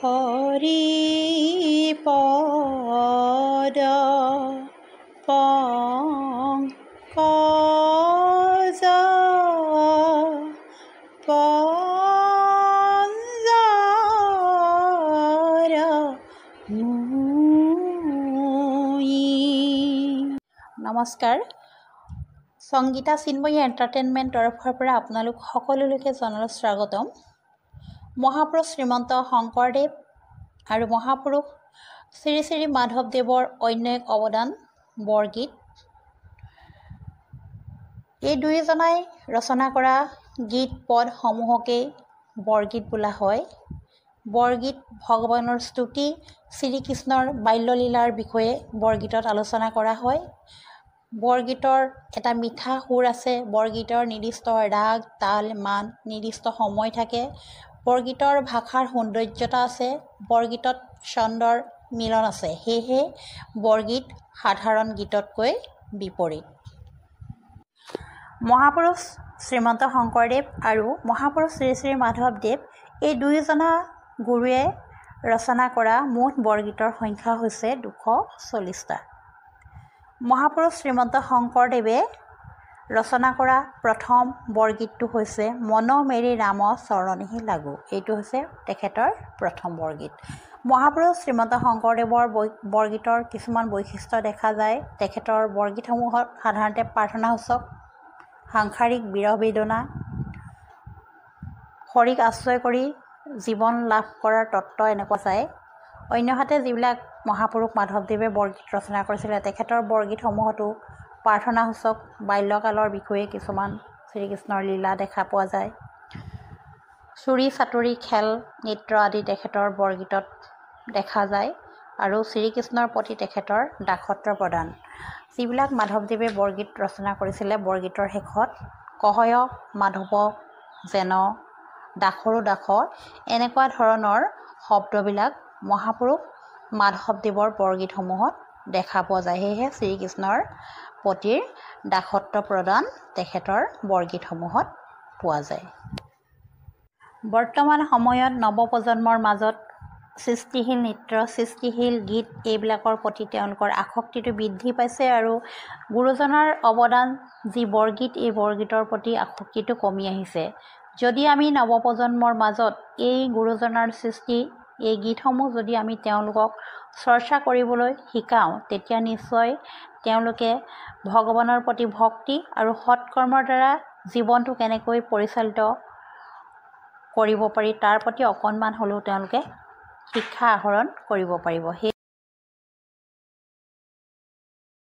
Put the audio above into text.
হৰি পদ পংকজ পঞ্জৰ মুই। নমস্কাৰ, সংগীতা চিন্ময়ী এণ্টাৰটেইনমেণ্ট তৰফৰ পৰা আপোনালোক সকলোলৈকে জনালোঁ স্বাগতম। মহাপুৰুষ শ্ৰীমন্ত শংকৰদেৱ আৰু মহাপুৰুষ শ্ৰী শ্ৰী মাধৱদেৱৰ অন্য এক অৱদান বৰগীত। এই দুয়োজনাই ৰচনা কৰা গীত পদসমূহকেই বৰগীত বোলা হয়। বৰগীত ভগৱানৰ স্তুতি, শ্ৰীকৃষ্ণৰ বাল্যলীলাৰ বিষয়ে বৰগীতত আলোচনা কৰা হয়। বৰগীতৰ এটা মিঠা সুৰ আছে, বৰগীতৰ নিৰ্দিষ্ট ৰাগ, তাল, মান, নিৰ্দিষ্ট সময় থাকে। বৰগীতৰ ভাষাৰ সৌন্দৰ্যতা আছে, বৰগীতত ছন্দৰ মিলন আছে। সেয়েহে বৰগীত সাধাৰণ গীততকৈ বিপৰীত। মহাপুৰুষ শ্ৰীমন্ত শংকৰদেৱ আৰু মহাপুৰুষ শ্ৰী শ্ৰী মাধৱদেৱ এই দুয়োজনা গুৰুৱে ৰচনা কৰা মুঠ বৰগীতৰ সংখ্যা হৈছে 240টা। মহাপুৰুষ শ্ৰীমন্ত শংকৰদেৱে ৰচনা কৰা প্ৰথম বৰগীতটো হৈছে মন মেৰি ৰাম চৰণহি লাগো। এইটো হৈছে তেখেতৰ প্ৰথম বৰগীত। মহাপুৰুষ শ্ৰীমন্ত শংকৰদেৱৰ বৰগীতৰ কিছুমান বৈশিষ্ট্য দেখা যায়। তেখেতৰ বৰগীতসমূহত সাধাৰণতে প্ৰাৰ্থনাসূচক, সাংসাৰিক বিৰহ বেদনা, হৰিক আশ্ৰয় কৰি জীৱন লাভ কৰাৰ তত্ত্ব এনেকুৱা যায়। অন্যহাতে যিবিলাক মহাপুৰুষ মাধৱদেৱে বৰগীত ৰচনা কৰিছিলে, তেখেতৰ বৰগীতসমূহতো প্ৰাৰ্থনাসূচক বাল্যকালৰ বিষয়ে কিছুমান শ্ৰীকৃষ্ণৰ লীলা দেখা পোৱা যায়। চুৰি চাতুৰি খেল নৃত্য আদি তেখেতৰ বৰগীতত দেখা যায় আৰু শ্ৰীকৃষ্ণৰ প্ৰতি তেখেতৰ দাসত্ব প্ৰদান। যিবিলাক মাধৱদেৱে বৰগীত ৰচনা কৰিছিলে, বৰগীতৰ শেষত কহয় মাধৱ যেন দাসৰো দাস এনেকুৱা ধৰণৰ শব্দবিলাক মহাপুৰুষ মাধৱদেৱৰ বৰগীতসমূহত দেখা পোৱা যায়। সেয়েহে শ্ৰীকৃষ্ণৰ পতিৰ দাসত্ব প্ৰদান তেখেতৰ বৰগীতসমূহত পোৱা যায়। বৰ্তমান সময়ত নৱপ্ৰজন্মৰ মাজত সৃষ্টিশীল নৃত্য, সৃষ্টিশীল গীত এইবিলাকৰ প্ৰতি তেওঁলোকৰ আসক্তিটো বৃদ্ধি পাইছে আৰু গুৰুজনাৰ অৱদান যি বৰগীত, এই বৰগীতৰ প্ৰতি আসক্তিটো কমি আহিছে। যদি আমি নৱপ্ৰজন্মৰ মাজত এই গুৰুজনাৰ সৃষ্টি এই গীতসমূহ যদি আমি তেওঁলোকক চৰ্চা কৰিবলৈ শিকাওঁ, তেতিয়া নিশ্চয় তেওঁলোকে ভগৱানৰ প্ৰতি ভক্তি আৰু সৎকৰ্মৰ দ্বাৰা জীৱনটো কেনেকৈ পৰিচালিত কৰিব পাৰি তাৰ প্ৰতি অকণমান হ'লেও তেওঁলোকে শিক্ষা আহৰণ কৰিব পাৰিব। সেই